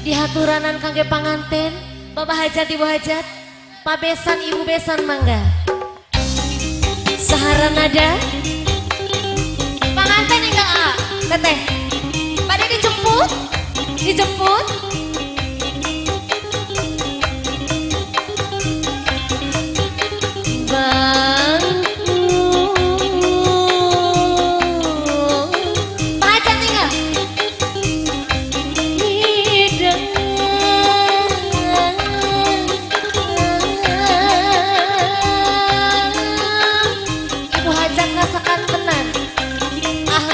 Dihaturanan kangge panganten, Bapak hajat, Ibu hajat, Pak besan, Ibu besan, mangga. Sahara nada panganten ingkang A, teteh. Pada dijemput, dijemput.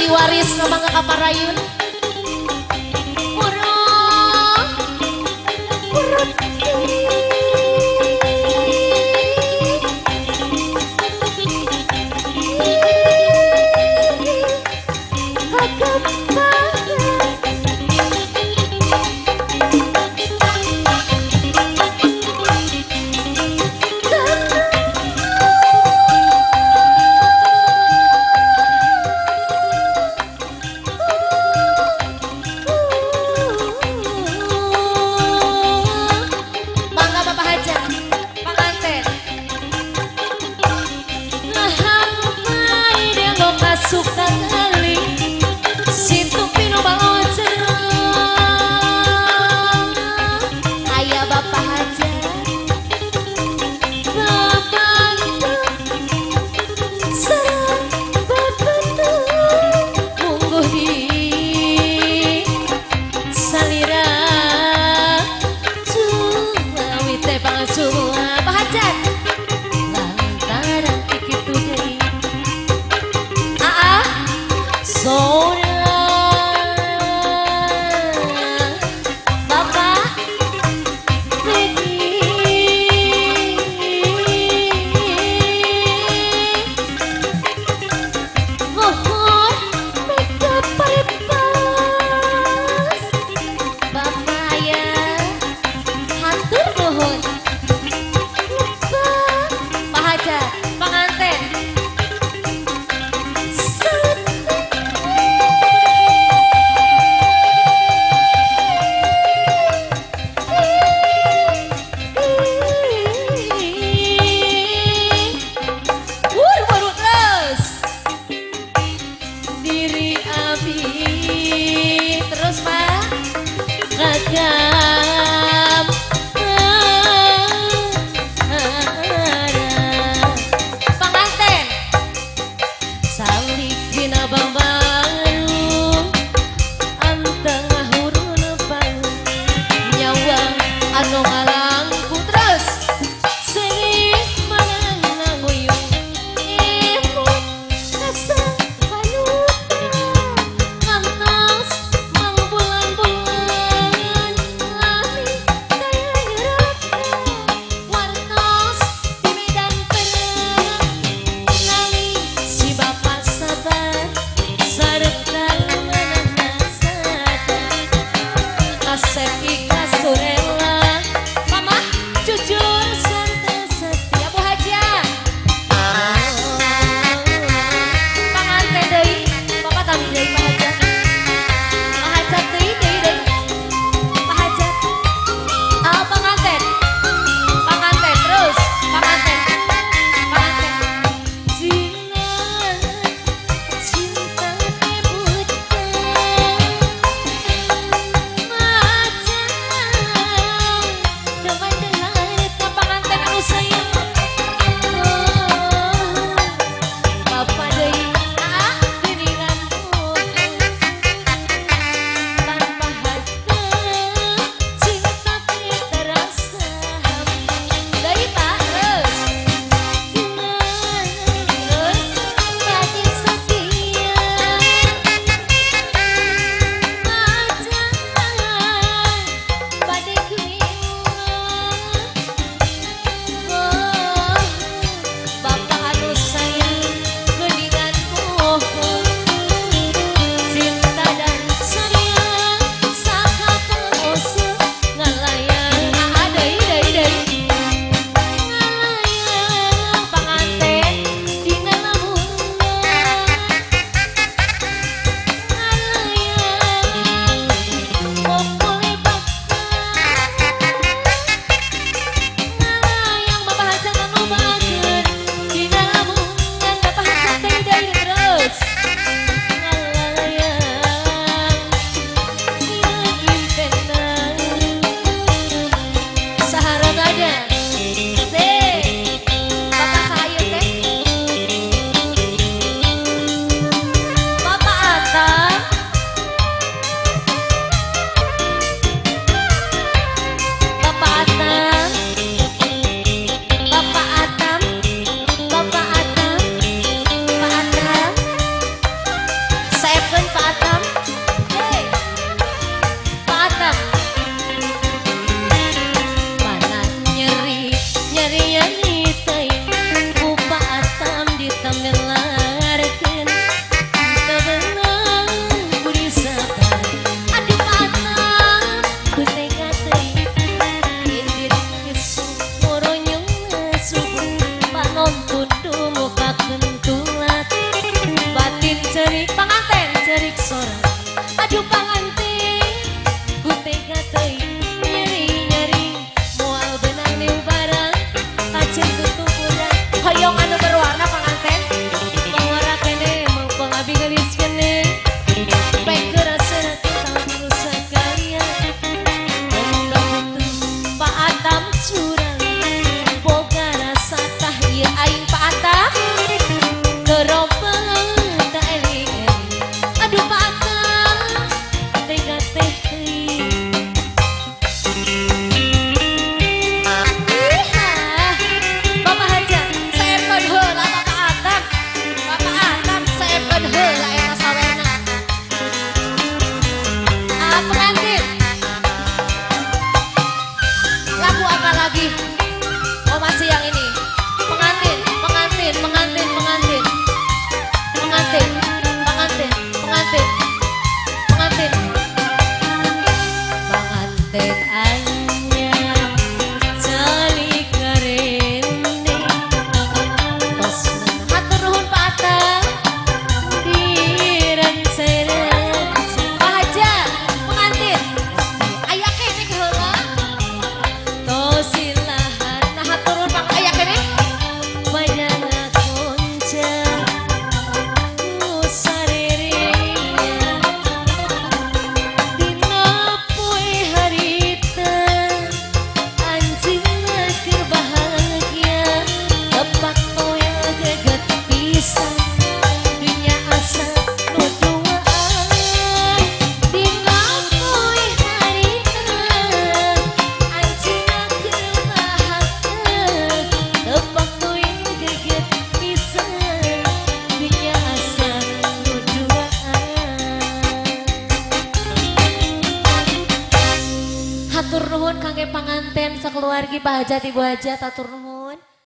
Waris mangga kaparayun. Urang urut Tega teuing nyeri-nyeri, moal beunang niu barang kacen tutuburan. Hoyong anu berwarna, panganten. Pangora kene mau pangabi geulis kene. Baik kerasa tentang rusak kaya. Benda butuh Pak Atam curang. Boga rasa tah ieu aing Pak Atam. Gerobak tak eling-eling. Aduh, Pak Atam, tega teh teuing. Ihah. Bapak Hajat, seepkeun heula Bapak Atam. Bapak Atam, seepkeun heula eta sawena. Ah, pengantin. Lagu apa lagi? Oh, masih yang ini. Pengantin, pengantin, pengantin, pengantin. Pengantin, pengantin, pengantin. Pengantin. Panganten anyar calik karene tos Hatur nuhun, Pak Atam. dirancai-rancai. Pak Hajat, pengantin. Aya kene heula. Tos ilahan. Nah, hatur nuhun, Pak, aya kene. Panjang konca ku saririnya dina poe harita anjeunna keur bahagia tepak toel geget pisan dunya asa nu duaan. Dina poe harita anjeunna keur bahagia tepak toel geget pisan dunya asa nu duaan. Hatur nuhun kangge panganten sakeluargi, Pak Hajat, Ibu Hajat, hatur nuhun.